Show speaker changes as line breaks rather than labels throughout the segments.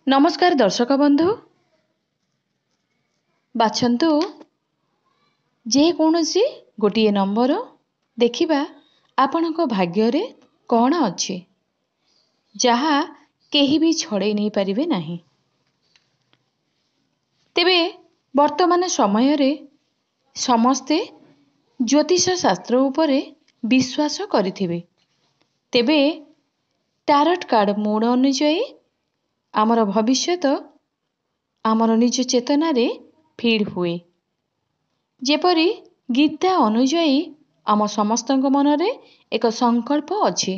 ନମସ୍କାର ଦର୍ଶକ ବନ୍ଧୁ, ବାଛନ୍ତୁ ଯେକୌଣସି ଗୋଟିଏ ନମ୍ବର, ଦେଖିବା ଆପଣଙ୍କ ଭାଗ୍ୟରେ କ'ଣ ଅଛି ଯାହା କେହି ବି ଛଡ଼େଇ ନେଇପାରିବେ ନାହିଁ। ତେବେ ବର୍ତ୍ତମାନ ସମୟରେ ସମସ୍ତେ ଜ୍ୟୋତିଷ ଶାସ୍ତ୍ର ଉପରେ ବିଶ୍ୱାସ କରିଥିବେ। ତେବେ ଟାରଟ୍ କାର୍ଡ଼ ମୋଡ଼ ଅନୁଯାୟୀ ଆମର ଭବିଷ୍ୟତ ଆମର ନିଜ ଚେତନାରେ ଫିଡ଼୍ ହୁଏ। ଯେପରି ଗୀତା ଅନୁଯାୟୀ ଆମ ସମସ୍ତଙ୍କ ମନରେ ଏକ ସଂକଳ୍ପ ଅଛି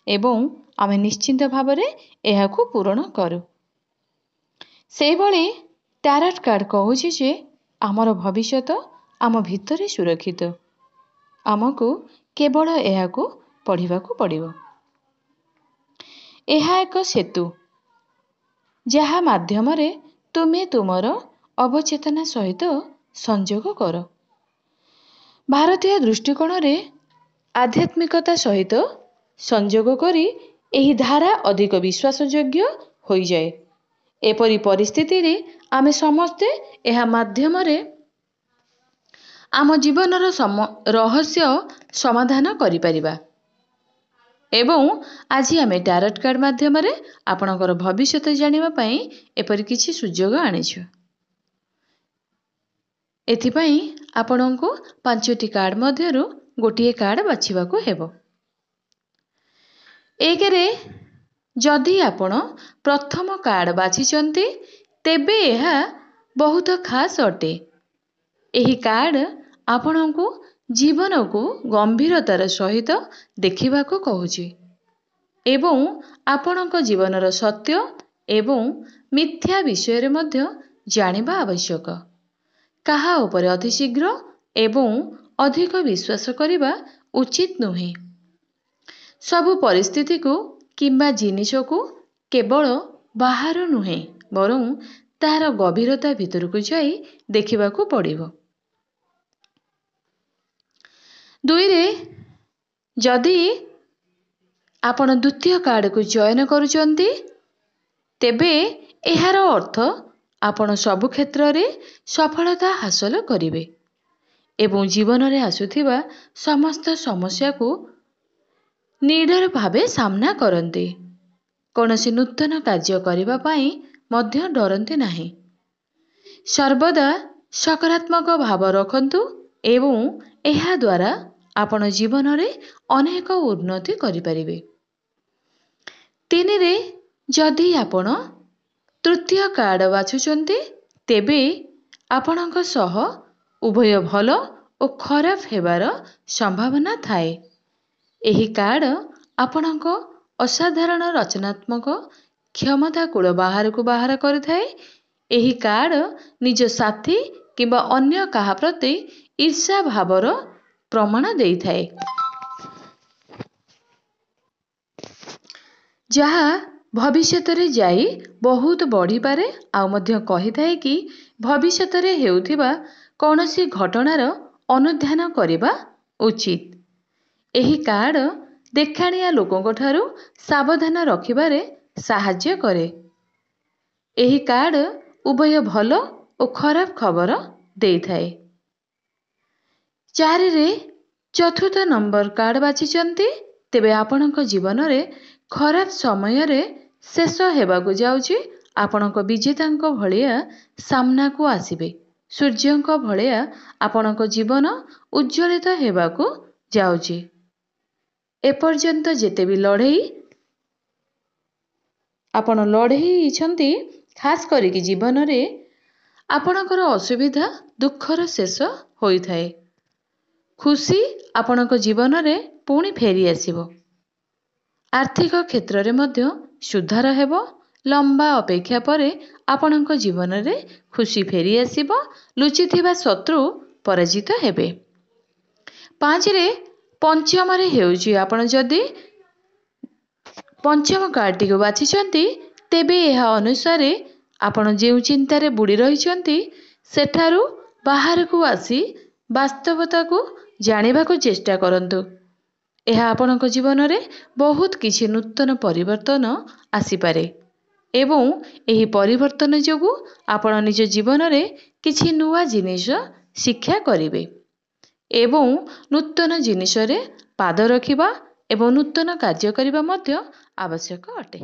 ଏବଂ ଆମେ ନିଶ୍ଚିନ୍ତ ଭାବରେ ଏହାକୁ ପୂରଣ କରୁ, ସେହିଭଳି ଟାରଟ୍ କାର୍ଡ଼ କହୁଛି ଯେ ଆମର ଭବିଷ୍ୟତ ଆମ ଭିତରେ ସୁରକ୍ଷିତ। ଆମକୁ କେବଳ ଏହାକୁ ପଢ଼ିବାକୁ ପଡ଼ିବ। ଏହା ଏକ ସେତୁ ଯାହା ମାଧ୍ୟମରେ ତୁମେ ତୁମର ଅବଚେତନା ସହିତ ସଂଯୋଗ କର। ଭାରତୀୟ ଦୃଷ୍ଟିକୋଣରେ ଆଧ୍ୟାତ୍ମିକତା ସହିତ ସଂଯୋଗ କରି ଏହି ଧାରା ଅଧିକ ବିଶ୍ୱାସଯୋଗ୍ୟ ହୋଇଯାଏ। ଏପରି ପରିସ୍ଥିତିରେ ଆମେ ସମସ୍ତେ ଏହା ମାଧ୍ୟମରେ ଆମ ଜୀବନର ରହସ୍ୟ ସମାଧାନ କରିପାରିବା ଏବଂ ଆଜି ଆମେ ଟାରଟ୍ କାର୍ଡ଼ ମାଧ୍ୟମରେ ଆପଣଙ୍କର ଭବିଷ୍ୟତ ଜାଣିବା ପାଇଁ ଏପରି କିଛି ସୁଯୋଗ ଆଣିଛୁ। ଏଥିପାଇଁ ଆପଣଙ୍କୁ 5ଟି କାର୍ଡ଼ ମଧ୍ୟରୁ ଗୋଟିଏ କାର୍ଡ଼ ବାଛିବାକୁ ହେବ। 1ରେ ଯଦି ଆପଣ ପ୍ରଥମ କାର୍ଡ଼ ବାଛିଛନ୍ତି, ତେବେ ଏହା ବହୁତ ଖାସ୍ ଅଟେ। ଏହି କାର୍ଡ଼ ଆପଣଙ୍କୁ ଜୀବନକୁ ଗମ୍ଭୀରତାର ସହିତ ଦେଖିବାକୁ କହୁଛି ଏବଂ ଆପଣଙ୍କ ଜୀବନର ସତ୍ୟ ଏବଂ ମିଥ୍ୟା ବିଷୟରେ ମଧ୍ୟ ଜାଣିବା ଆବଶ୍ୟକ। କାହା ଉପରେ ଅତିଶୀଘ୍ର ଏବଂ ଅଧିକ ବିଶ୍ୱାସ କରିବା ଉଚିତ ନୁହେଁ। ସବୁ ପରିସ୍ଥିତିକୁ କିମ୍ବା ଜିନିଷକୁ କେବଳ ବାହାରୁ ନୁହେଁ, ବରଂ ତାହାର ଗଭୀରତା ଭିତରକୁ ଯାଇ ଦେଖିବାକୁ ପଡ଼ିବ। 2ରେ ଯଦି ଆପଣ ଦ୍ୱିତୀୟ କାର୍ଡ଼କୁ ଚୟନ କରୁଛନ୍ତି, ତେବେ ଏହାର ଅର୍ଥ ଆପଣ ସବୁ କ୍ଷେତ୍ରରେ ସଫଳତା ହାସଲ କରିବେ ଏବଂ ଜୀବନରେ ଆସୁଥିବା ସମସ୍ତ ସମସ୍ୟାକୁ ନିଡ଼ର ଭାବେ ସାମ୍ନା କରନ୍ତି। କୌଣସି ନୂତନ କାର୍ଯ୍ୟ କରିବା ପାଇଁ ମଧ୍ୟ ଡରନ୍ତି ନାହିଁ। ସର୍ବଦା ସକାରାତ୍ମକ ଭାବ ରଖନ୍ତୁ ଏବଂ ଏହାଦ୍ୱାରା ଆପଣ ଜୀବନରେ ଅନେକ ଉନ୍ନତି କରିପାରିବେ। 3ରେ ଯଦି ଆପଣ ତୃତୀୟ କାର୍ଡ଼ ବାଛୁଛନ୍ତି, ତେବେ ଆପଣଙ୍କ ସହ ଉଭୟ ଭଲ ଓ ଖରାପ ହେବାର ସମ୍ଭାବନା ଥାଏ। ଏହି କାର୍ଡ଼ ଆପଣଙ୍କ ଅସାଧାରଣ ରଚନାତ୍ମକ କ୍ଷମତାକୁଳ ବାହାରକୁ ବାହାର କରିଥାଏ। ଏହି କାର୍ଡ଼ ନିଜ ସାଥୀ କିମ୍ବା ଅନ୍ୟ କାହା ପ୍ରତି ଈର୍ଷା ଭାବର ପ୍ରମାଣ ଦେଇଥାଏ, ଯାହା ଭବିଷ୍ୟତରେ ଯାଇ ବହୁତ ବଢ଼ିପାରେ। ଆଉ ମଧ୍ୟ କହିଥାଏ କି ଭବିଷ୍ୟତରେ ହେଉଥିବା କୌଣସି ଘଟଣାର ଅନୁଧ୍ୟାନ କରିବା ଉଚିତ। ଏହି କାର୍ଡ଼ ଦେଖାଣିଆ ଲୋକଙ୍କଠାରୁ ସାବଧାନ ରଖିବାରେ ସାହାଯ୍ୟ କରେ। ଏହି କାର୍ଡ଼ ଉଭୟ ଭଲ ଓ ଖରାପ ଖବର ଦେଇଥାଏ। 4ରେ ଚତୁର୍ଥ ନମ୍ବର କାର୍ଡ଼ ବାଛିଛନ୍ତି, ତେବେ ଆପଣଙ୍କ ଜୀବନରେ ଖରାପ ସମୟରେ ଶେଷ ହେବାକୁ ଯାଉଛି। ଆପଣଙ୍କ ବିଜେତାଙ୍କ ଭଳିଆ ସାମ୍ନାକୁ ଆସିବେ। ସୂର୍ଯ୍ୟଙ୍କ ଭଳିଆ ଆପଣଙ୍କ ଜୀବନ ଉଜ୍ଜ୍ୱଳିତ ହେବାକୁ ଯାଉଛି। ଏପର୍ଯ୍ୟନ୍ତ ଯେତେ ବି ଲଢ଼େଇ ଆପଣ ଲଢ଼େଇଛନ୍ତି, ଖାସ୍ କରିକି ଜୀବନରେ ଆପଣଙ୍କର ଅସୁବିଧା ଦୁଃଖର ଶେଷ ହୋଇଥାଏ। ଖୁସି ଆପଣଙ୍କ ଜୀବନରେ ପୁଣି ଫେରିଆସିବ। ଆର୍ଥିକ କ୍ଷେତ୍ରରେ ମଧ୍ୟ ସୁଧାର ହେବ। ଲମ୍ବା ଅପେକ୍ଷା ପରେ ଆପଣଙ୍କ ଜୀବନରେ ଖୁସି ଫେରିଆସିବ। ଲୁଚିଥିବା ଶତ୍ରୁ ପରାଜିତ ହେବେ। 5ରେ ପଞ୍ଚମରେ ହେଉଛି, ଆପଣ ଯଦି ପଞ୍ଚମ କାର୍ଡ଼ଟିକୁ ବାଛିଛନ୍ତି, ତେବେ ଏହା ଅନୁସାରେ ଆପଣ ଯେଉଁ ଚିନ୍ତାରେ ବୁଡ଼ି ରହିଛନ୍ତି ସେଠାରୁ ବାହାରକୁ ଆସି ବାସ୍ତବତାକୁ ଜାଣିବାକୁ ଚେଷ୍ଟା କରନ୍ତୁ। ଏହା ଆପଣଙ୍କ ଜୀବନରେ ବହୁତ କିଛି ନୂତନ ପରିବର୍ତ୍ତନ ଆସିପାରେ। ଏବଂ ଏହି ପରିବର୍ତ୍ତନ ଯୋଗୁଁ ଆପଣ ନିଜ ଜୀବନରେ କିଛି ନୂଆ ଜିନିଷ ଶିକ୍ଷା କରିବେ ଏବଂ ନୂତନ ଜିନିଷରେ ପାଦ ରଖିବା ଏବଂ ନୂତନ କାର୍ଯ୍ୟ କରିବା ମଧ୍ୟ ଆବଶ୍ୟକ ଅଟେ।